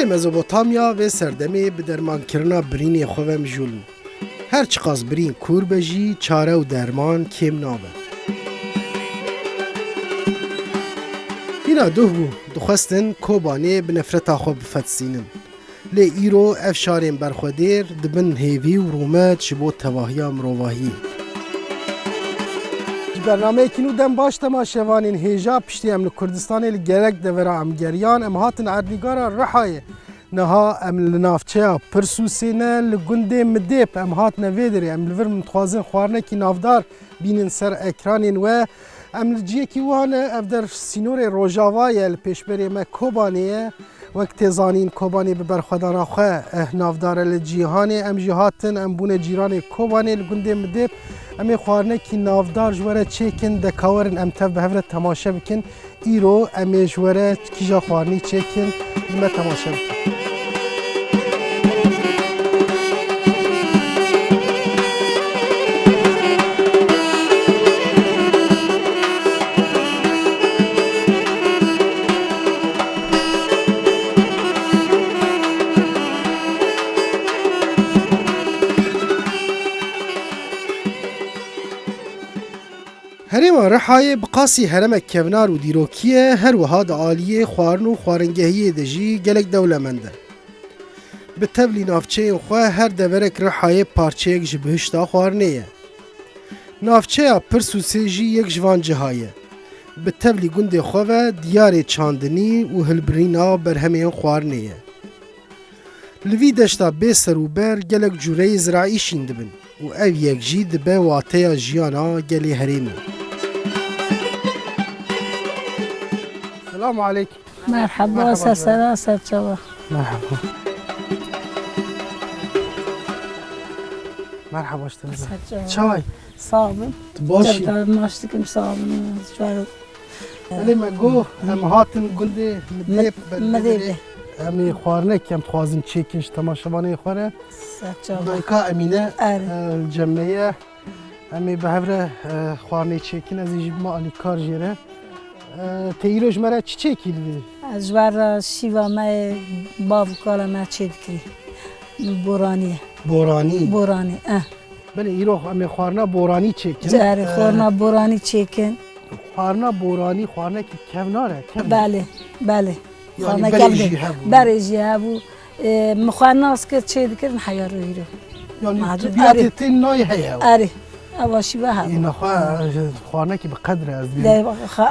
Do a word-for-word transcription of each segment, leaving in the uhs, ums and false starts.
Mezopotamya vê serdemê bi dermankirina birînê xwe ve mijûl in. Her çiqas birîn kûr be jî çare û derman kêm nabe. Hîna duh bû, dixwestin Kobanê bi nefreta xwe bifetisînin. Lê îro ev şarên berxwedêr di bin hêvî û rûmet ji bo tevahiya mirovahiyê. Ji bernameyekî nû dem baş temaşevanên hêja, piştî em li Kurdistanê li gelek devera em geriyan, em hatin erdnîgara Rihayê. Niha em li navçeya Pirsûsê ne, li gundê Midêp em hatine vê derê. Em li vir em dixwazin xwarinekî navdar bînin ser ekranên we. Em li ciyekî wiha ne, ev der sînorê Rojava ye, li pêşberê me Kobanê ye. Wek tê zanîn, Kobanê bi berxwedana xwe, eh, navdar e li cîhanê. Em jî hatin, em bûne cîranê Kobanê li gundê Midêp. Em ê xwarinekî navdar ji we re çêkin, dekawerin em tev bi hev re temaşe bikin. Îro em ê ji we re kîja xwarinî çêkin, ji me temaşe bikin. Herêma Rihayê bi qasî heremek kevnar û dîrokî ye, her wiha di aliyê xwarin û xwaringehiyê de jî gelek dewlemend e. Bi tevlî navçeyên xwe her deverek Rihayê parçeyek ji bihişta xwarinê ye. Navçeya Pirsûsê jî yek ji van ciha ye. Bi tevlî gundê xwe ve diyarê çandinî û hilbirîna berhemên xwarinê ye. Li vî deşta bê serûber gelek cûreyê ziraî şîn dibin û ev yek jî dibe wateya jiyana gelê herêmê. Selamu aleykum. Merhaba, merhaba, ser sera, ser çava. Merhaba. Merhaba, işte. Ser çava. Çay. Sağ olun. Tu baş î? Çavdar maç dikim, sağ olun. Şöyle. Belê me got, em hatin gundê Midêp, Midêp. Em ê xwarinek em dixwazin çêkin ji temaşevanê xwe re. Ser çava. Dayka Emîne, erê, e, cem me ye. Em ê bi hev re, e, xwarinê çêkin. Ez ê jî bime alîkar jê re. E, te îro ji me re çi çêkî li vê? Ez ji ber re şîva me yê bav û kala me çê dikirî. Boranî ye. Boranî? Boranî, eh. Belê, îro em ê xwarina boranî çêkin. Erê, e, xwarina boranî çêkin. Xwarina boranî xwarinekî kevnar e, kevn e. Belê, belê. Yanî xwarina berê kevn e jî hebû. Berê jî hebû. E, min xwe nas kir çê dikirin heya ro îro. Yanî tu, erê, biyatê tên nayê heye. Erê. Ev şîve hebû. Îna xwe, e, xwarinekî bi qedr e ez bînim.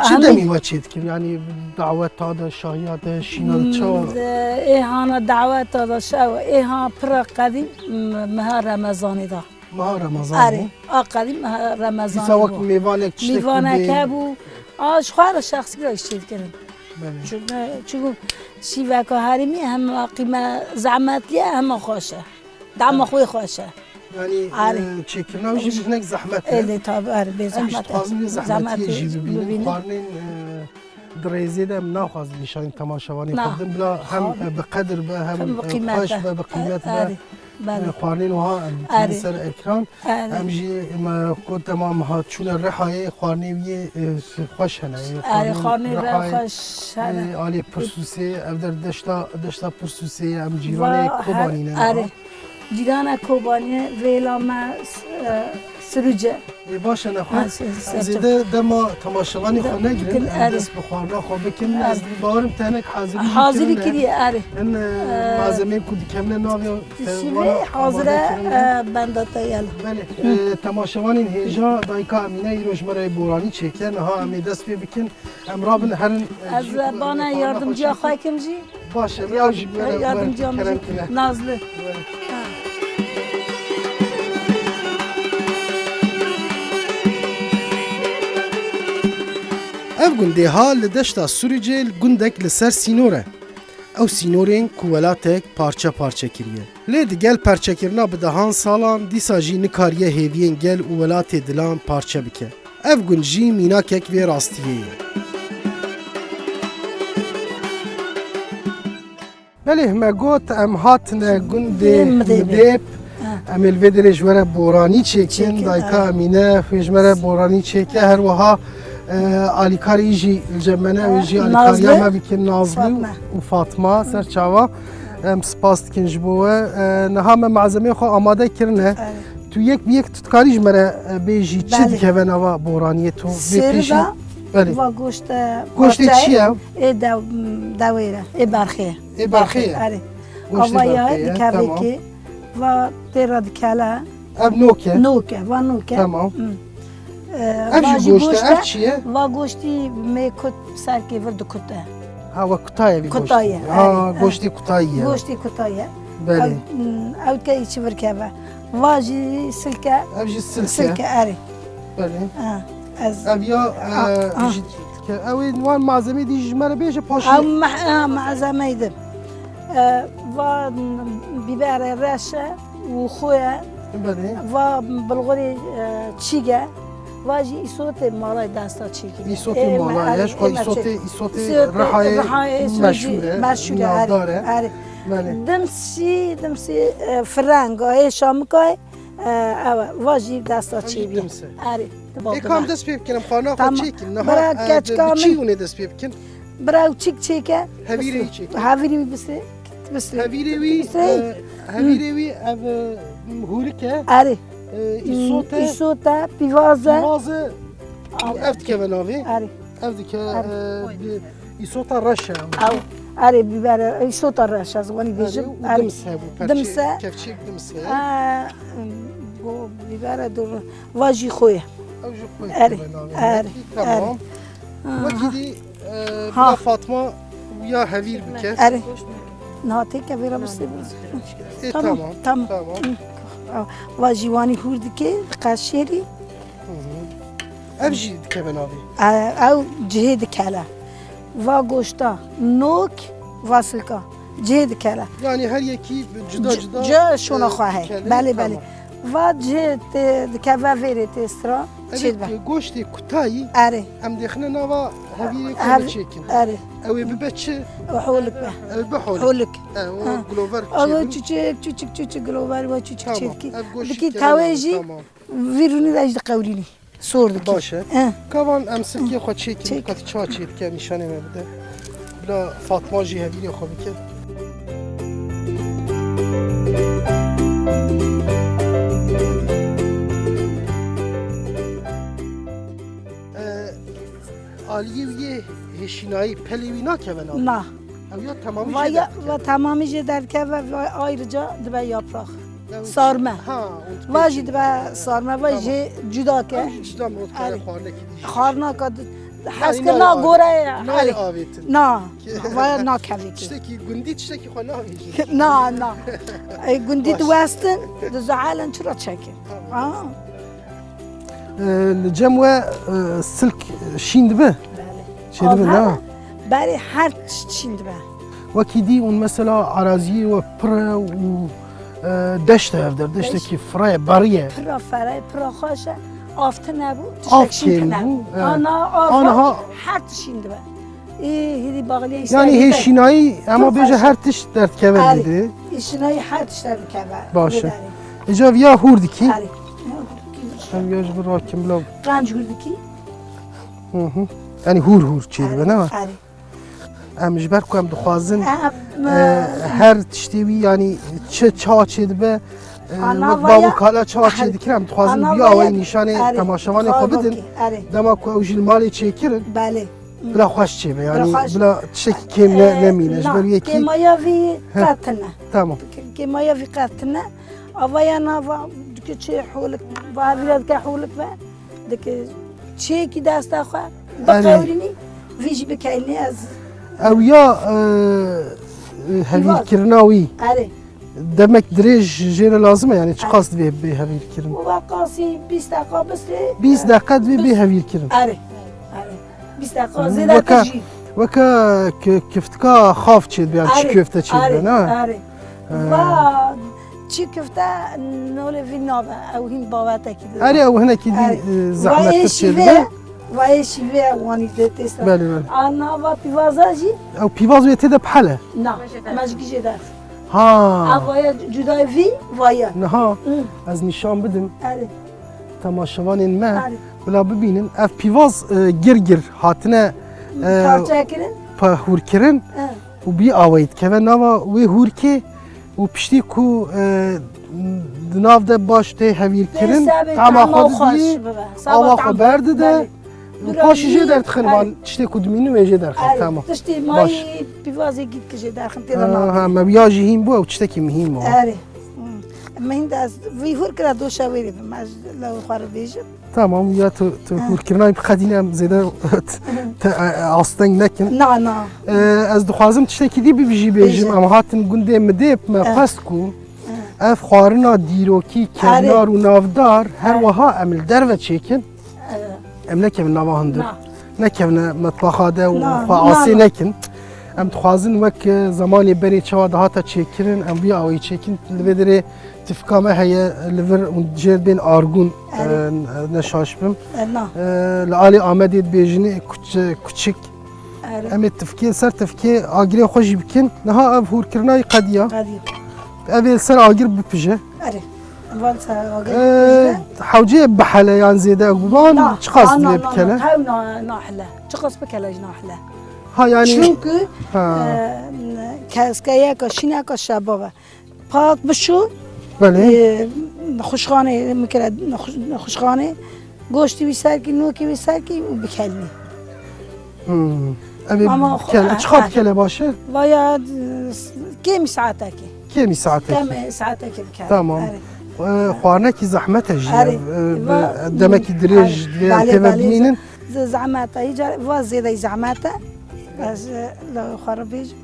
Çi demî we çê dikir? Yanî daweta de, şahiya de, şîna de, çawa? Hmm, e, ê hana daweta de, şew, ê ha pira qedîm, m-, meha Remezanê de. Meha Remezanê? Erê, a qedîm meha Remezanê bû. Dîsa wek mêvanek, tiştek bû. Mêvanek hebû. A, ji xwe re şexsî re çê dikirin. Belê. Çunke, çunku şîveka herêmî hem qîme zehmetli ye, hem xweş e. Dema xwe xweş e. Yanî, erê, e, çêkirina wî jî hinek zehmet e. Erê, tabi, erê, bê zehmet e. Em jî dixwazin vê zehmetiyê jî bibînin. Xwarinên, e, di rêzê de em naxwazin nîşanî temaşevanê xwe bidin. Bila hem, e, bi qedir be, hem, e, xweş be, bi qîmet be. Erê, belê. E, xwarinên wiha em dikevin ser ekran. Erê. Em jî, me got, dema me hat çûne Rihayê, xwarinê wî yê, e, xweş hene. Erê, xwarinê Rihayê, xweş hene. E, alê Pirsûsê, ev der deşta, deşta Pirsûsê ye, em cîranê Kobanî ne. Erê. Cîrana Kobanî, rêla me, e, Sirûc e. Ê, baş e, nexwe. Ha, se-, se-, zêde dema temaşevanê xwe negirin, em dest bi xwarina xwe bikin. Erê. Ez bawerim te hinek hazirî kiriye, erê. Hin, e, malzemeyên ku dikevine navê te, hazir e, e, benda te yel. Belê. E, temaşevanên hêja, dayika Emîne îro ji me re boranî çêke. Niha em ê dest pê bikin. Em rabin herin, e, ez bana yardımcıya xwe kim jî. Baş e, ya jî yardımcıya min jî. Nazlı. Ha. Ev gundê ha li deşta Sûricê gundek li ser sînor e. Ew sînorên ku welatek parçe parçe kiriye. Lê digel perçekirina bi dehan salan, dîsa jî nikariye hêviyên gel û welatê dilan parçe bike. Ev gund jî mînakek vê rastiyê ye. Belê, me got, em hatine gundê Midêp. Em ê li vê derê ji we re boranî çêkin. Dayika Emîne wê ji me re boranî çêke. Her wiha, e, alîkarê jî li cem me ne, wê jî alîkariya me bikin, Nazlî û Fatma, ser çava. Em spas dikin ji bo we. E, niha me malzemeyê xwe amade kirine. Evet. Tu yek bi yek tu dikarî ji me re, e, bêjî çi Belê. dikeve nava boraniyê tu? Bê Sêri pêşî da Belê. va goşt, e, Goştê parçeyê çi ye? Ê dew, dewê re, ê berxê ye. Ê berxê ye. Erê. Goştê Ava ya berxê ye, dikeve tamam. kê, va tê re dikele. Ev nok e? Nok e, va nok e. Tamam. Hı. E, Ev va jî jî goşt e, goşt ev e, çi ye? Va goştî me kut serkê vir dikute. Ha, we kutayê vî Kutayê, goştî. Ha, erê, goştê kutayî ye. Goştê kutayê. Belê. Ew, m, ew ke îçi vir keve. Va jî silke. Ev jî silke. Silke, erê. Belê. Ha, ez Ev ya, A, e, a. jî ke-, ew ê wan malzemê dî ji me re bêje paşê. Ew meh-, ha, malzemeyê din. E, va, m, bîberê reş e û xwe ye. Belê. Va bilxurê, e, çîg e. Va jî îsotê malay desta çêkirî. Îsotê Ê, me-, malay, erê, ya, ji xwe ê, me îsotê, çê-, îsotê îsotê Rihayê Rihayê meşhûr e, meşhûr e, erê, navdar e. erê. Belê. Dimsî, dimsî, e, firenga, ê şamikayê, e, ew e, va jî desta Ev jî çêbî. dims e. Erê, di Ê, bavê kam me. dest pê bikin, em xwarina xwe Tamam. çêkin. Niha, Bira e, keçika bi çî min. hûnê dest pê bikin? Bira ew çîk çêke. Hevîrê wî çêke. Hevîrê wî bisê. Bisê. Hevîrê wî, Bisê. e, hevîrê wî ev, e, hûrik e. Erê. E, îsot e. Îsot e, pîvaz e. Pîvaz e. Ev dikeve navê. Erê. Ev dike, Erê. e, bi-, îsota reş e. Ew, erê, bîber e, îsota reş e, ez wanî Erê, bêjim. û Erê. dims e bu, perçê, Dims e. kevçek dims e. E, bu bîber e, dur. Va jî xwe ye. Ew jî xwe Erê, dikeve navê. erê, Tamam. erê. Wekî dî, e, Ha. bila Fatma ya hevîr bike. Erê. Niha têke vêra bistê. Ê, Tamam, tamam, tamam. tamam. Hı. Va jî wanî hûr dike, diqeşêrî. Hı hı. Ev jî dikeve navê. E, ew cihê dikele. Va goşta, nok, va silka. Cihê dikele. Yani her yekî cuda C-, cuda, c-, şona e, xwe heye. dikele. Belê, belê. Tamam. Va cihê tê dikeve vêrê tê sira. Evet, çêdibe. e, goştê kutayî Erê. em dêxine nava hevîrê Hev-, xwe çêkin. erê. Ew ê bibe çi? Holik be. Ew bi holik. Holik. E, o Ha. gilover Ew çêbin. çiçek, çiçek, çiçek, gilover ve çiçek Tamam, çêdikî. ev goştê Dikî keve tawê nava, jî tamam. vî rûnî de jî diqewrînî. Sor dikî. Baş e. Eh. Kavan em silkê xwe çêkin, Çêk. qet ça çêdike, nîşanê me bide. Bila Fatma jî hevîrê xwe bike. E, aliyê wî yê hêşînayî, pelê wî nakeve nav? Na. Ew ya temamî Va jê ya, derdikeve. va temamî jê derdikeve, va ayrıca dibe yaprak. Ya, Sarme. ha, û Va jî pêşî. dibe sarme, va Tamam. jê cuda ke. Ew jî cuda min got kare Erê. xwarinekî dî jî. Xwarineka di-, Yani hez kir nayê na avêtin. gore ya. Nayê Erê. avêtin. Na. Ki- Va ya nakeve ki. Tiştekî gundî, tiştekî xwe navêjin. Na, na. E, gundî Baş. diwestin, di zuhalen çira çekin. Tamam. Ha. E, li cem we, e, silk şîn dibe? Belê. Çêdibe, Av ne? hebe, berê her tişt şîn dibe. Wekî dî hûn mesela araziyê we pir e û, e, deşt e ev der, deştekî Deşt. fireye, berî ye. Pira fereye, pira xweş e. Av tune bû, Av tiştek şîn tune kêm bû, bû. evet. Ana av Aniha her tişt şîn dibe. Ê, hêdî baxliyê Yani hêşînayî, hema bêje her tişt derdikeve Erê. dî. Hêşînayî her tişt derdikeve. Baş e. Vê derê. Îca viya hûr dikî. Erê. Em ya ji bin rakim bila. Qenc hûr dikî. Hı hı. Yani hûr hûr çêdibe, ne? Erê. Em ji ber ku em dixwazin, Em, e, her tiştê wî, yani çi ça çêdibe, e, Ana wek vaya. bav û kala ça çêdikirin, em dixwazin Ana vî vaya. awayî nîşanê Erê. temaşevanê xwe bidin. Xwebokî, erê. Dema ku ew jî li malê çêkirin, Belê. bila xweş çêbe, yani Bila xweş. bila tiştekî kêm ne, E, nemîne. Ji na, ber wê yekî kêmaya vî Heh. qet tune. Tamam. Kêmaya vî qet tune. Avaya nava dike çê holik, va vîra dike holik ve. Dike çêkî desta xwe, Erê. biqewrînî, vî jî bikeynî ez. Ew ya, e, e, hevîrkirina wî. Erê. Demek dirêj jê re lazim e, yani çiqas divê bê hevîrkirin? Weka qasî bîst deqa bistê. Bîst deqa divê bê hevîrkirin. Erê. Erê. Bîst deqa zêde Weke, jî. weke ki-, kiftika xaf çêdibe, yani çi Erê, köfte çêdibe, erê, ne? erê. He. Va çi kifte nolê vî nabe, ew hîn bawetekî dide. Erê, ew hinekî dî, Erê. e, Va zehmettir ê şîvê, çêdibe. va ê şîvê wanî de têsa. Belê, belê. Ana va pîvaza jî. Ew pîvaz wê tê de pihele? Na, mecgî jê de. Ha. Ev vaya cudayê vî, vaya. Niha Hı. ez nîşan bidim. Erê. Temaşevanên me Erê. bila bibînin. Ev pîvaz, e, gir gir hatine, e, Parçe kirin. pa hûr kirin. Hı. û bî awayî dikeve nava wê hûrkê û piştî ku, e, di nav de baş tê hevîrkirin, Tê sebê tama xwe didî, bibe. Seba ava xwe tam berdide. Belê. Û paşî jê derdixin, erê, van tiştê ku dimînin wê jê derxin. Erê, tamam. Tiştê mayî pîvazê gît ki jê derxin, tê de nabe. Ha, ha, me ya jî hîn bû, ew tiştekî mihîm o. Erê. Hmm. Min de ez vî hûr kira doşa wê rê bim, ez lew xwe re bêjim. Tamam, ya tu, tu hûrkirina bi qedîne em zêde te, e, e, asteng nekin. Na, na. E, ez dixwazim tiştekî dî bibî jî bêjim. Bêje. Em hatin gundê Midêp, me xwest ku ev xwarina dîrokî, kevnar û navdar, her wiha em li derve çêkin. Em nekevin nava hundir. Na. Nekevine metbaxa de û xwe asê nekin. Em dixwazin wek, e, zemanê berê çawa dihata çêkirin, em vî awayî çêkin. Li vê derê tifka me heye li vir û jêr bên argûn, e, ne şaş bim. E, na. E, li alî Amedê dibêjin, e, kuç-, kuçik. Erê. Em ê tifkê ser tifkê agirê xwe jî bikin. Niha ev hûrkirina yî qediya. Qediya. Ev ê li ser agir bipije. Erê. Van ser agir bipije. Hewcê bihele yan zêde ew biban, çiqas divê bikele? Hew na-, nahile. Çiqas bikele jî nahile. Ha, yani. Çünkü, ha, e, keskeyeka, şîneka şebab e. Pak bişo, belê, e, xuşxanê, mikire, xu-, xuşxanê, goştî wî serkî, nokê wî serkî û bikelî. Hmm. Ev ê bikele, çiqa bikele baş e? Vaya, e, kêmî saetekê. Kêmî saetekê. Kêmî saetekê bikele. Tamam. Erê. E, xwarinekî zehmet e jî. Erê. E, bi demekî dirêj divê em pê ve bimînin. Belê, belê. Ze-, zehmet e. Îcar va zêde zehmet e. Ez, e, li xwe re bêjim.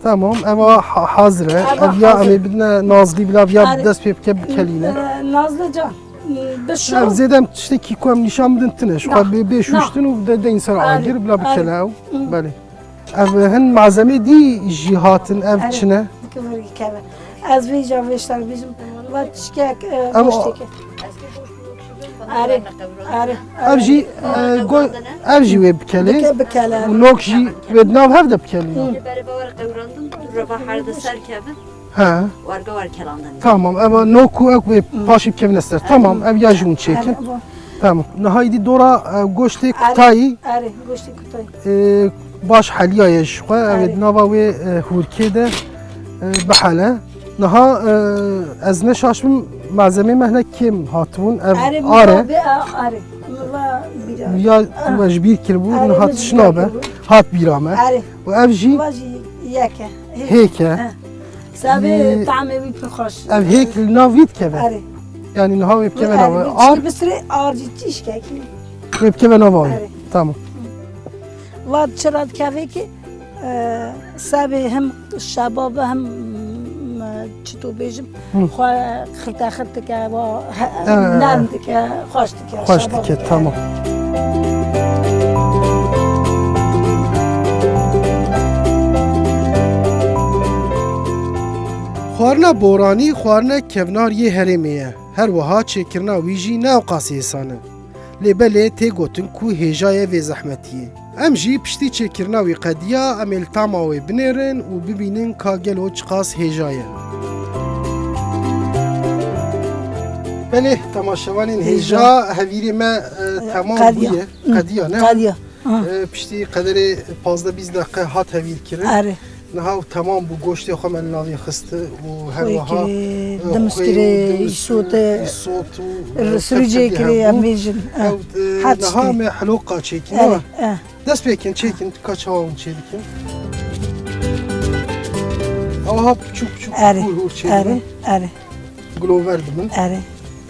Tamam, eva ha-, hazir e. Eva hazir. Ev ya em ê bidine Nazlî bila viya dest pê bike bikelîne. E, Nazlı can, e, bişo. Ev zêde em tiştekî ku em nîşan bidin tine. Ji xwe bê, bê şûştin û de, de însan agir bila bikele ew. Belê. Ev hin malzemê dî jî hatin, ev çi ne? Kivir keve. Ez vêca vêştar bijim. Va tişkek, e, goşteke. Erê, erê. Ev jî, e, go-, ev jî wê bikelê. Bike-, bikele. Û nok jî wê di nav hev de bikelî. Hı. Berê be were qewrandin, reva her de ser kevin. He. Warga war kelandin. Tamam, eva nok û ew wê paşî bikevine ser. Tamam, ev ya jî hûn çêkin. Erê, bu. Tamam. Niha îdî dora, e, goştê kutayî. Erê, goştê kutayî. E, baş heliyaye ji xwe, ev ê di nava wê, e, hûrkê de, e, bihele. Niha, e, ez ne şaş bim, malzemê me hinek kêm hatibûn. Ev are. Erê, mi va bê, a, are. Mi va bîra. Ya we ji bîr kiribû, niha tişt nabe. Hat bîra me. Erê. Û ev jî. Va jî yek e. Hêk e. Hêk e. He. Sabê tamê wî pir xweş. Ev hêk li nav wî dikeve. Erê. Yani niha wê bikeve nava ar. Çi bisirê ar jî tişkekî. Wê bikeve nava wî. Erê. Tamam. Va çira dikeve ki, e, sebê hem şebab e hem, e, çi tu bêjim, xwe xirte xirt dike, va he-, nerm dike, xweş dike. Xweş dike, tamam. Xwarina boranî xwarine kevnar yê herêmê ye. Her wiha çêkirina wî jî ne ewqas hêsan e. Lê belê tê gotin ku hêja ye vê zehmetiyê. Em jî piştî çêkirina wî qediya, em ê li tama wê binêrin û bibînin ka gelo çiqas hêja ye. Belê, temaşevanên hêja, hevîrê me, e, temam bûye. Qediya, ne? Qediya. E, piştî qederê pazdeh bîst deqe hat hevîrkirin. Erê. Niha ew temam bû, goştê xwe me li navê xist û her wiha, e, xwê kirê, îsot û, îsot û, e, sirûcê kirê, em bêjin. Ew, e, niha me hiloqa çêkî, ne? Dest pê kin, çêkin, ka çawa hûn çêdikin. Ew ha piçûk piçûk hûr hûr çêdibin. Erê, erê. Gulover dibin. Erê.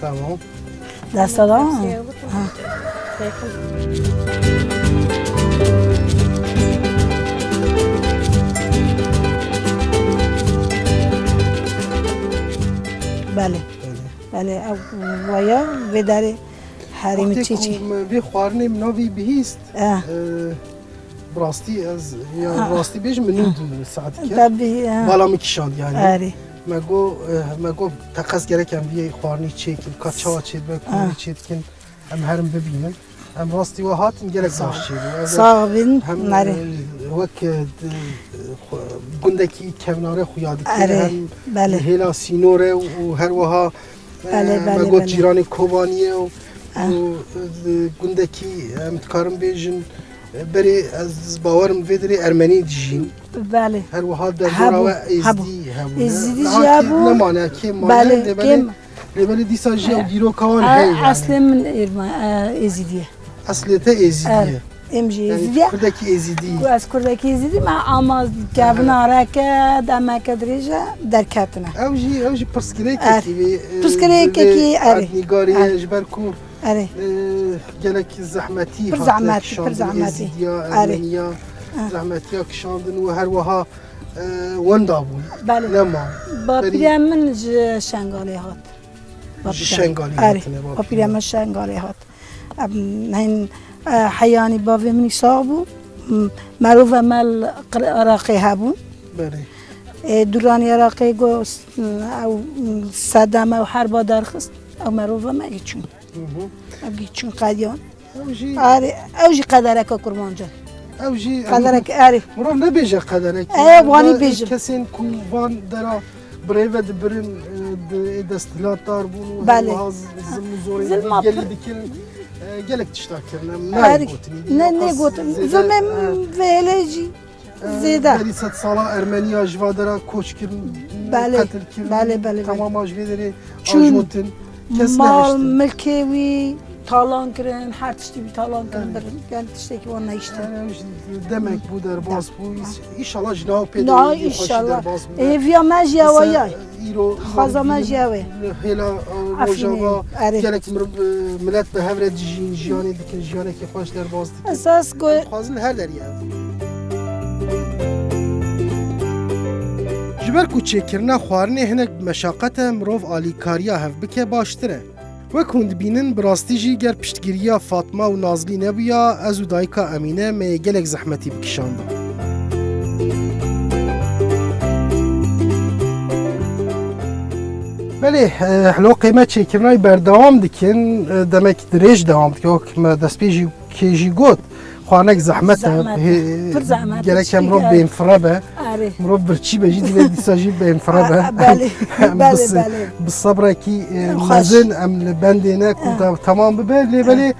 Tamam. Desta da. Ha. Belê. Belê. Belê, ev waya vê derê herî min çî çî. Wextê ku me vê xwarinê min navî bihîst, e, bi rastî ez, ya rastî bêjim, min nû di saet kir. Tabii, ha. Bala min kişand yani. Erê. Me got, e, me got teqez gerek em vîyê xwarinî çêkin, ka çawa çêdibe, ku çêdikin, em herin bibînin. Em rastî we hatin gelek baş çêbû. Sax bin, hem, e, wek, e, di, xwe, gundekî kevnare xuya dikir, hem hêla sînor e û her wiha, e, me got cîranê Kobaniyê û, û, e, gundekî, em dikarin bêjin, Berê ez bawerim vê derê Ermenî dijîn. Belê. Her wiha derdora Hebû, we Êzdî hebû. Êzdî jî hebû. Nemane, kêm mane, lê belê, lê belê dîsa jî ew dîroka wan heye yani. Eslê min Êrma-, e, Êzîdî ye. Eslê te Êzîdî ye. Em jî Êzîdî ye. Kurdekî Êzîdî. Ku ez kurdekî Êzîdî me, ama kevina reke, demeke dirêj e, derketine. Ew jî, ew jî pirsgirêkekî vê, e, pirsgirêkekî, erê. Erdnîgarê ye, ji ber ku Erê. Gelek zehmetî hate kişandin, pir zehmetî. Êzîdiya, Ermeniya, zehmetiya kişandin û her wiha, e, wenda bûn. Belê. Nema. Bapîrê min ji Şengalê hat. Ji Şengalê hatine bapîrê min. Erê. Bapîrê min Şengalê hat. Em, hin, e, heyanî bavê min sax bû. M-, merov emel qir-, Iraqê hebûn. Belê. E, duranî Iraqê got, ew, sedeme û herba derxist. Ew merov me çûn. Hı hı. Ev jî çûn qediyan. Ew jî Arê, ew jî qedereke kurmancan. Ew jî Qederek, erê. Mirov nebêje qederek. E, wanî bêjim. Kesên ku van dera birêve dibirin, e, di, ê desthilatdar bûn û Belê. Her wiha z-, zilm û zorê gelî dikirin. E, gelek tişta kirine. Erê. Nayê gotinî. Ne, nê gotin. Zilmê vêlê jî. Zêde. Berî sedsala Ermeniya ji va dera koç kirin, qetil kirin, belê, belê, belê. Temama ji vê derê ajotin. Kes nehiştin. Mal, milkê wî talan kirin, her tiştî wî talan kirin, birin. Yani tiştekî wan nehiştin. Yani, demek bû derbas bû. Înş-, înşallah ji nav pê de yê xweşî derbas bû. Hêviya me jî ew ye. Îro, xwaza me jî ew e. Hêla, e, Rojava, erê. Gelek mir-, e, milet bi hev re dijîn, jiyanê dikin, jiyanekî xweş derbas dikin. Esas ku Em dixwazin li her derê ye. Ji ber ku çêkirina xwarinê hinek bi meşaqet e, mirov alîkariya hev bike baştir e. Wek hûn dibînin, bi rastî jî ger piştgiriya Fatma û Nazlî nebûya, ez û dayika Emîne me yê gelek zehmetî bikişandin. Belê, e, hloqê me çêkirinayî berdewam dikin, e, demek dirêj dewam dikin. Wek me destpêjî kê jî got, xwanek zehmet e. Zehmet e. Hê-, pir zehmet e, gerek e mirov bênfire be. Erê. Mirov birçî be jî, divê dîsa jî bênfire be. A, belê. Em bi se-, belê. Bi sebrekî, e, mezin em li bendê ne ku te-, temam bibe. Lê belê,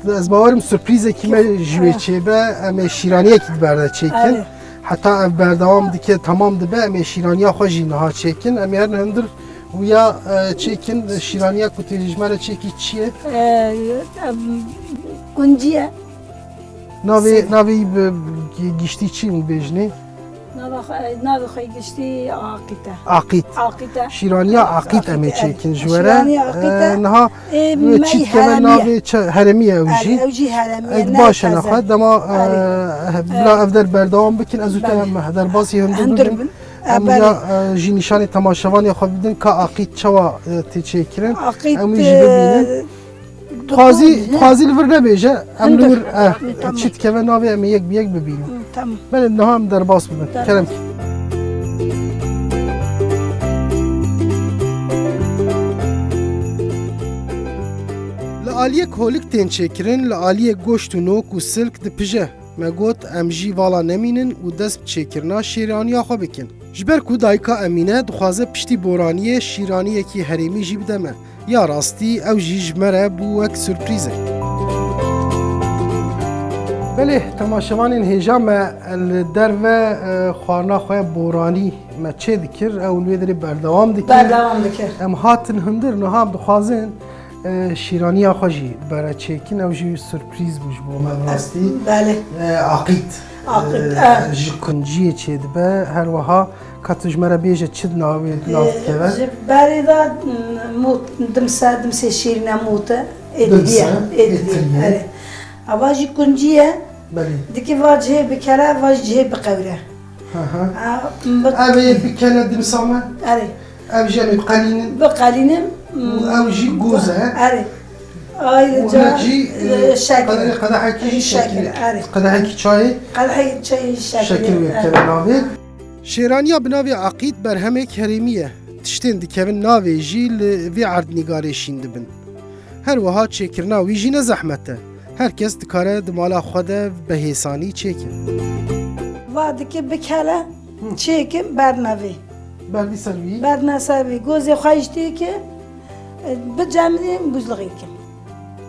e, ez bawerim surprîzekî me ji wê çêbe. Em ê şîraniyekî di ber de çêkin. Erê. Heta ev berdewam dike, temam dibe, em ê şîraniya xwe jî niha çêkin. Em ê herin hundir wiya, e, çêkin, şîraniya ku tê ji me re çêkî çi ye? E, em, kuncî ye. Navê, navê wî bi, bi giştî çi bêjinê? Nava xwe, navê xwe giştî Aqît e. Aqît. Aqît e. Şîraniya Aqît em ê çêkin ji we re. Şîraniya Aqît e. E, niha Ê, wê me çît keve heremî ye. Navê çi-, heremî ye ew jî. Erê, ew jî heremî ye, ne taze. Baş e nexwe, dema, e, bila ev der berdewam bikin, ez û te em derbasî hundir bibin. Hundir bin. E, belê. Em ya, e, jî nîşanê temaşevanê xwe bidin ka Aqît çawa, e, tê çêkirin. Aqît, em wî jî bibînin. E, dixwazî, dixwazî li vir nebêje, em li wir, e, tamam. Çît keve navê em ê yek bi yek bibînin. Hı, tamam. Belê niha em derbas bibin. Derbas. Kerem. Li aliyek holik tên çêkirin, li aliyek goşt û nok û silk dipije. Me got, em jî vala nemînin û dest bi çêkirina şîraniya xwe bikin. Ji ber ku dayika Emîne dixwaze piştî boraniyê şîraniyekî herêmî jî bide me. Ya rastî ew jî ji me re bû wek surprîzek. Belê, temaşevanên hêja me li derve, e, xwarina xwe boranî me çê dikir, ew li wê derê berdewam dikir. Berdewam dikir. Em hatin hundir, niha em dixwazin, e, şîraniya xwe jî bere çêkin, ew jî surprîz bû ji bo me bi rastî. Belê. E, Aqît. Aqît, e, e. Ji kunciyê çê dibe, her wiha ka tu ji me re bêje çi di navê, di nav dikeve? E, ji berê de, m, mût, dimse, dimsê şîrîne mût e, êdiliye, êdiliye, erê. Ava jî kunciye, belê. Dikê va cihê bikere, va jî cihê biqewre. Hı hı. A, bi- Ev ê bikene dimsa me? Erê. Ev jî em ê biqelînin? Biqelînin. Û ew jî goz e? Erê. Ayrıca, û hinek jî, e, e, şekir. Qede-, qedehekî jî şekir. Şekir, erê. Qedehekî çayê? Qedehekî çayê şekir, şekir wê bikeve navê. Şêraniya bi navê Aqît berhemek herêmî ye. Tiştên dikevin navê jî li vê erdnîgarê şîn dibin. Her wiha çêkirina wî jî ne zehmet e. Her kes dikare di mala xwe de bi hêsanî çêke. Va dike bikele, hı, çêkin berne vê. Bernî ser wî. Berne ser wî. Gozê xwe jî têke, e, bicemidin, buzluğê kin.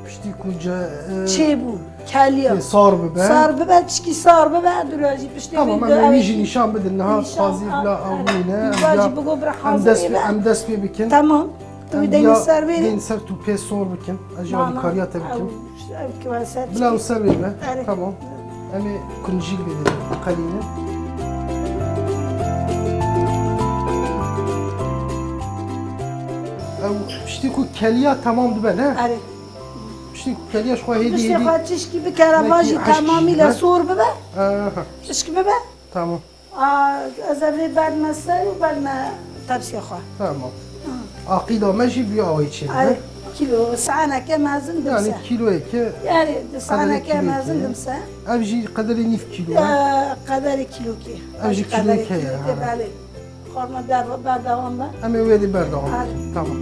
Piştî ku ce, e, çêbû, keliya. Ê, sar bibe. Sar bibe, çikî sar bibe, dûra jî piştê Tamam, wî em ê wî jî nîşan bidin. Niha dixwazî bila ew nîne. Em jî bigo bira hazir em dest pê bikin. Tamam. Tu wî deyne ser vê. Deyne ser tu pê sor bikin. Ez jî alîkariya te bikim. Ew, ew ki wese Bila ew ser vê be. Erê. Tamam. Em ê kuncîl vê de qelîne. Ew piştî ku keliya temam dibe, ne? Erê. Piştî ku keliya ji xwe hêdî Piştî hêdî xwe çişkî bikere, belkî va jî heşt temamî kî le be. Sor bibe. Aha. Çişk bibe. Tamam. A, ez ê vê berdime ser û berdime tepsiya xwe. Tamam. Hı. Aqîda me jî bûye awayî çêdibe. Ay, kîlo, sahneke mezin dimse. Yani kîloyeke Yani, sahneke mezin dimse. Ev jî qederê nîv kîlo e. Ya, qederê kîlokê. Ev jî kîloyeke ye, ha. Belê. Xorma ber-, berdewam be. Em ê wê dê berdewam bikin. Tamam.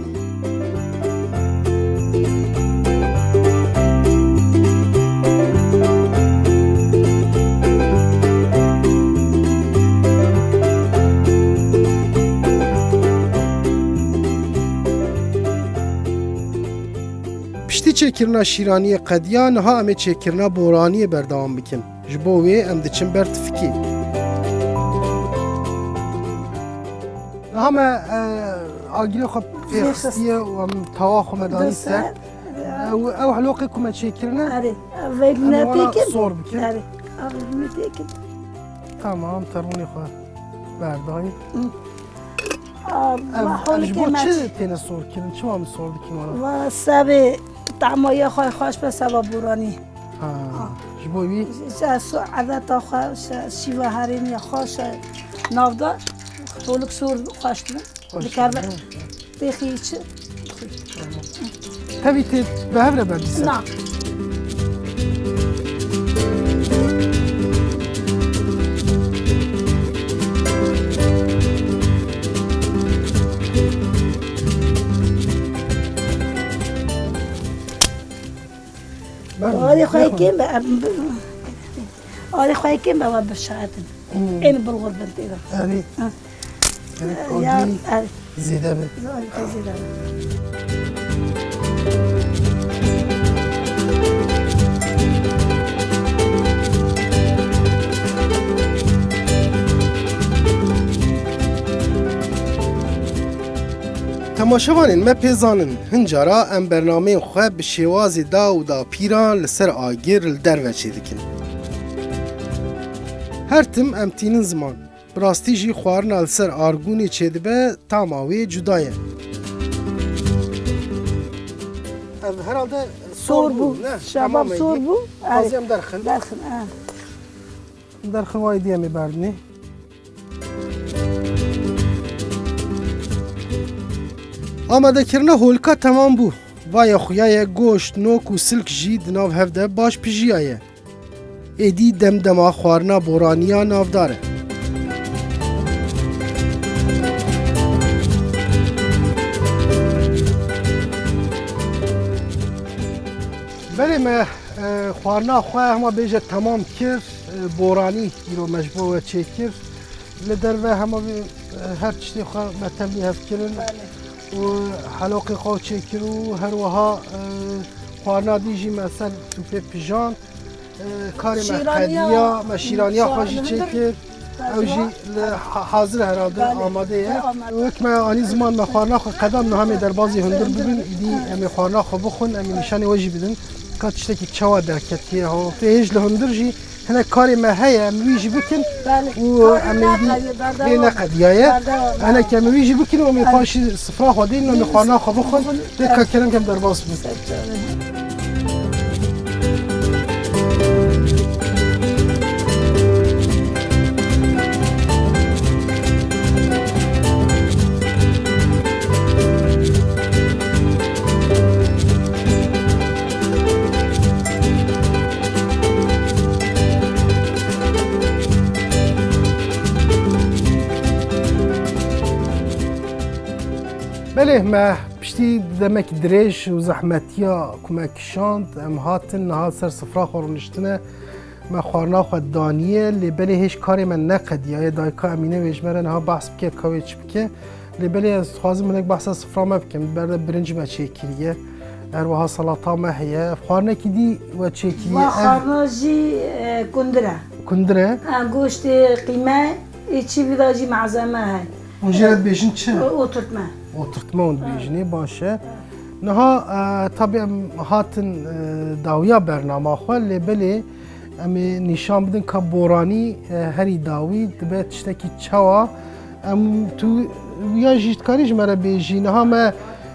Piştî çêkirina şîraniyê qediya, niha em ê çêkirina boraniyê berdewam bikin. Ji bo wê em diçin ber tifikê. Niha me, e, agirê xwe pêxistiye û em tawa xwe me danî ser. Ew, ew hloqê ku me çêkirine, Erê, ev em ê wana têkin. Sor bikin. Erê, ev têkin. Tamam, terûnê xwe berdayî. Hı. Ev, ev ji bo çi têne sor kirin? Çima min sor dikî wana? Va sebê tamaya xwe xweş be seba boranî. Ha, ji bo wî? Ji, ji, ji edeta xwe, ji şîva herêmiya xwe, ji navdar, holik sor xweş dibin. Dikeve. Pêxî çi? Tevî tê bi hev re berdî ser? Na. Alê xwe kêm be, em bi-, alê xwe kêm be, we bişaretin. Hmm. Ên bilxur bin tê de. Erê. Ha. Gerek Ya, agî erê. Zêde be. Zêde be. Temaşevanên me pê zanin, hin cara em bernameyên xwe bi şêwazê da û dapîran li ser agir li derve çêdikin. Her tim em tînin ziman. Bi rastî jî xwarina li ser argûnê çêdibe, tama wê cuda ye. Ev herhalde sor bû, ne? Şebab sor bû. Erê. Hezî em derxin. Derxin, e. Derxin wayî dî em ê berdinê. Amadekirina holika temam bû. Vaya xuya ye, goşt, nok û silk jî di nav hev de baş pijiyaye. Êdî dem dema xwarina boraniya navdar e. Belê me, e, xwarina xwe hema bêje temam kir, e, boranî îro me ji bo we çêkir. Li derve hema vê, e, her tiştê xwe me tevlî hev kirin. Belê. Û heloqê xwe çêkir û her wiha, e, xwarina dî jî me ser tûpê pijand. E, karê me qediya, me şîraniya xwe jî çêkir. Ew jî li ha-, hazir e herhalde, amade ye. Wek me anî ziman me xwarina xwe qedand, niha em ê derbazî hundir bibin, îdî em ê xwarina xwe bixwin, em ê nîşanê we jî bidin. Ka tiştekî çawa derketiye, ho, tu hêj li hundir jî hinek karê me heye, em wî jî bikin û em ê îdî vê neqediyaye. Hinek em wî jî bikin û em ê paşî sifra xwe deynin, em ê xwarina xwe bixwin. Dê ka kerem kem derbas bin. Belê, me piştî demek dirêj û zehmetiya ku me kişand, em hatin niha ser sifra xwe rûniştine. Me xwarina xwe daniye, lê belê hêj karê me neqediyaye. Dayika Emîne wê ji me re niha behs bike, ka wê çi bike. Lê belê ez dixwazim hinek behsa sifra me bikim. Li ber de birinc me çêkiriye. Her wiha salata me heye. Ev xwarinekî dî we çêkiriye. Va xwarina jî, e, kundir e. Kundir e. Ha, goştê qîme, ê çî vida jî malzeme heye. Hûn jê re dibêjin çi? O-, oturtme. Oturtme hûn dibêjin, ê baş e. Niha, e, tabî em hatin, e, dawiya bernama xwe, lê belê em ê nîşan bidin ka boranî, e, herî dawî dibe tiştekî çawa. Em tu ya jî dikarî ji me re bêjî. Niha me,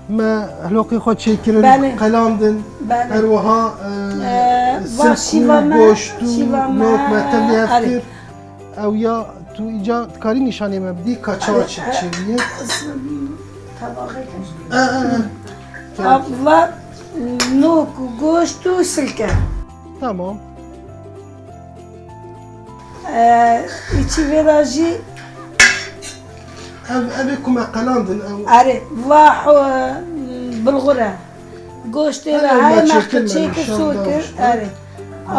me hloqê xwe çêkirin, belê, qelandin. Belê. Her wiha, e, e, va silk û şîva me, goşt û şîva me, nok me tevlî hev erê, kir. Ew ya tu îca dikarî nîşanê me bidî ka çawa çê-, çêbûye? Tevaxê kir. E, e, e. Ev va nok û goşt û silke. Tamam. E, îçî vê de jî ev, ev ê ku me qelandin, ew erê, va, e, bulgur e. Goştê ve heye me qirçê kir, sor kir. Erê.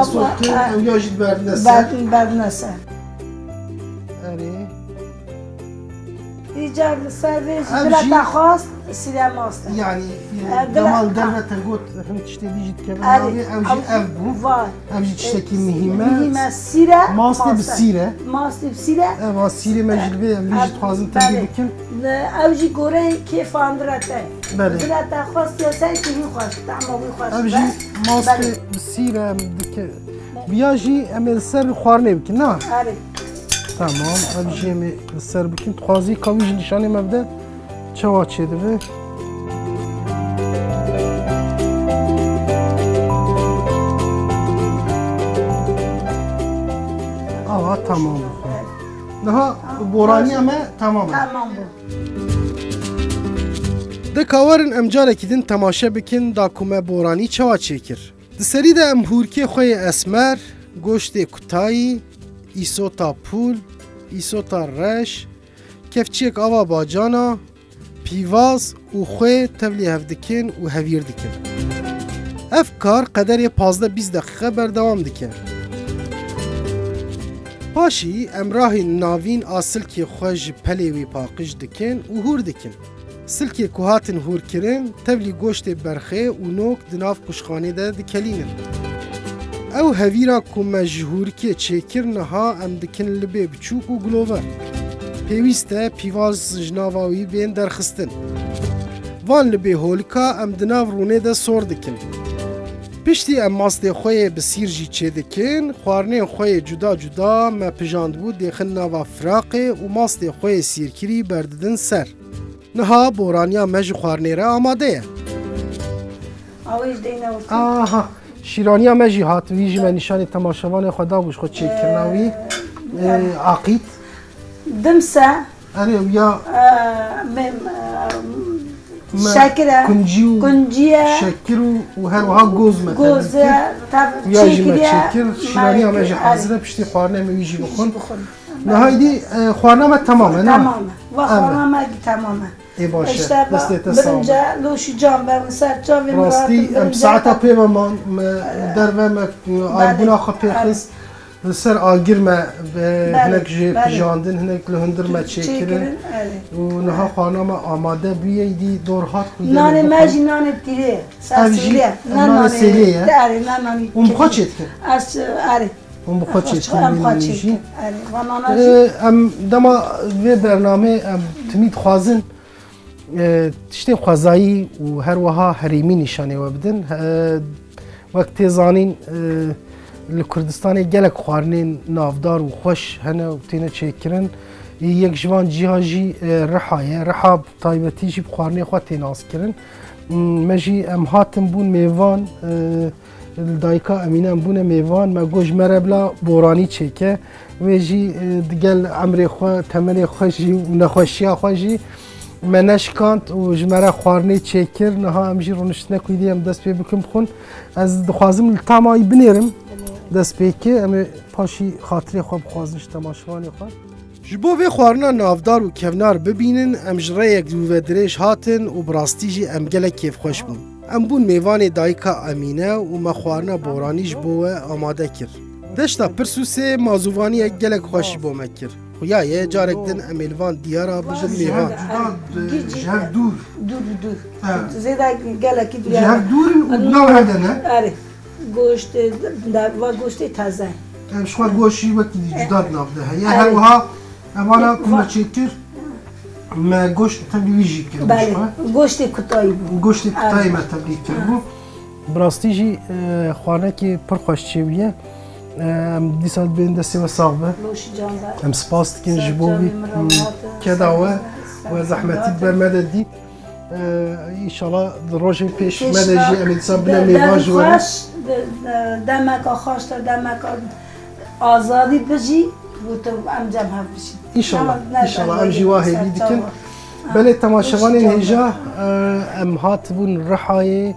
Sor kir, ew ya jî berdine ser. Berdine ser. Erê. Îcar li ser vê jî bila te xwest, sîre mast e. Yanî, e, dema li derve te got, hin tiştê dî jî dikeve navê, ew jî ev bû. Ev jî tiştekî mihîm e. Mihîm e, sîre, mastê bi sîre. Mastê bi sîre. Ev a sîrê me jî li vê, em vî jî dixwazin tevlî bikin. Ev jî goreyê kêfa hundir e te. Belê. Bila te xwest ya ser kêfî xweş, tehma wî xweş. Ev jî mastê bi sîre em dike. Viya jî em ê li ser xwarinê bikin, na? Erê. Tamam, ev jî em ê li ser bikin. Dixwazî ka wî jî nîşanê me bide, çawa çêdibe. Aha, tamam. Niha boraniya me tamam e. Tamam bû. De ka werin em carekî din temaşe bikin da ku me boranî çawa çêkir. Di serî de em hûrkê xwe yê esmer, goştê kutayî, îsota pûl, îsota reş, kevçiyek ava bacana, pîvaz û xwê tevlî hev dikin û hevîr dikin. Ev kar qederê pazdeh bîst deqîqe berdewam dike. Paşî em rahî navîn a silkê xwe ji pelê wî paqij dikin û hûr dikin. Silkê ku hatin hûrkirin, tevlî goştê berxê û nok di nav quşxanê de dikelînin. Ew hevîra ku me ji hûrikê çêkir niha em dikin libê biçûk û gilover. Pêwîst e pîvaz ji nava wî bên derxistin. Van libê holika em di nav rûnê de sor dikin. Piştî em mastê xwe yê bi sîr jî çêdikin, xwarinên xwe yê cuda cuda me pijandibû dêxin nava firaqê û mastê xwe yê sîrkirî berdidin ser. Niha boraniya me ji xwarinê re amade ye. Awê ji deyne wisa. Aha, şîraniya me jî hat, vî jî me nîşanê temaşevanê xwe dabû ji xwe çêkirina wî. Ee, ee, aqît. Dimse. Erê, û ya ee, me, ee, me şekir e, kuncî û kuncî ye, şekir û, û her wiha goz me goz e, tev çêkiriye, ya jî me çêkir, şîraniya me jî hazir e, piştî xwarinê me wî jî bixwin. Niha îdî, e, xwarina me temam e, ne? Temam e. Va xwarina me temam e. Ê baş e. Destê te sax be. Birince loşî can verin ser çavên. Rastî, em saeta pê ve man, me derve me, e, albûna xwe pê xist. Li ser agir me, e, hinek jê pijandin, hinek li hundir me çêkirin. Û niha xwarina me amade bûye, îdî dor hat ku nanê me jî nanê tîrê. Ev jî nanê sêlê ye. Erê, nanê. Hûn bi xwe çêdikin? Ez, erê. Hûn bi xwe çêdikin, em xwe çêdikin. Erê, va nana jî. Ee, em dema vê bernamê em timî dixwazin, e, tiştên xwezayî û her wiha herêmî nîşanê we bidin. E, wek tê zanîn, e, li Kurdistanê gelek xwarinên navdar û xweş hene û têne çêkirin. Yek ji van cîha jî, e, Riha ye. Riha bi taybetî jî bi xwarinê xwe tê naskirin. Me jî em hatin bûn mêvan, e, Li dayika Emîne em bûne mêvan, me got ji me re bila boranî çêke. Wê jî, e, digel emrê xwe, temenê xwe jî û nexweşiya xwe jî me neşikand û ji me re xwarinê çêkir. Niha em jî rûniştine ku îdî em dest pê bikin bixwin. Ez dixwazim li tama wî binêrim destpêkê. Em ê paşî xatirê xwe bixwazin ji temaşevanê xwe. Ji bo vê xwarina navdar û kevnar bibînin, em ji rêyek dûvedirêj hatin û bi rastî jî em gelek kêfxweş bûn. Em bûn mêvanê dayika Emîne û me xwarina boranî ji bo we amade kir. Deşta Pirsûsê mazûvaniyek gelek xweş ji bo me kir. Xuya ye, carek din em ê li van diyara bijin mêvan. Cuda, e, ji hev dûr. Dûr, dûr. Evet. Zêde gelekî dûr. Ji hev dûr û nav hev de ne? Erê. Goşt, e, de, va goştê teze. Em ji xwe goşî wekî dî cuda di nav de heye. Erê. Her wiha evana ku me çêkir, me goşt tevlî wî jî kir. Belê. Goştê kutayî bû. Goştê kutayî me tevlî kir bû. Bi rastî jî, e, xwarinekî pir xweş çêbûye. E, em dîsa dibên destê we sax be. Noşî can be. Em spas dikin ji bo vî keda we, we zehmetî ber me de dît. E, înşallah di rojên pêş me de jî em ê dîsa bine mêvan ji we re. Xweş, de, de, demeka xweş de, demeka azadî bijî, û tu em cem hev bijîn. Înşallah, înşallah em jî wa hêvî dikin. Belê temaşevanên hêja, e, em hatibûn Rihayê,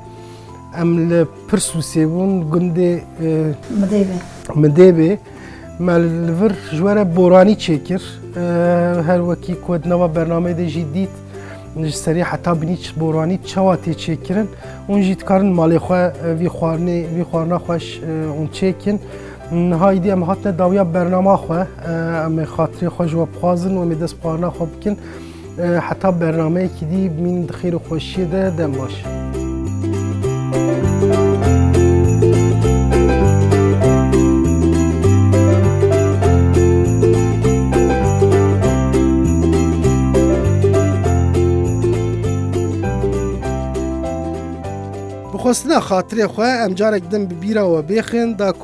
em li Pirsûsê bûn, gundê, e, Midêbê. Midêbê. Me li vir ji we re boranî çêkir. E, her wekî ku di nava bernameyê de jî dît, ji serî heta binî ç-, boranî çawa tê çêkirin. Hûn jî dikarin malê xwe, e, vî xwarinê, vî xwarina xweş, e, hûn çêkin. Niha îdî em hatine dawiya bernama xwe. E, em ê xatirê xwe ji we bixwazin û em ê dest bi xwarina xwe bikin. E, heta bernameyekî dî bimînin di xêr û xweşiyê de. Dem baş. Bi xwestina xatirê xwe em carek din bi bîra we bêxin da ku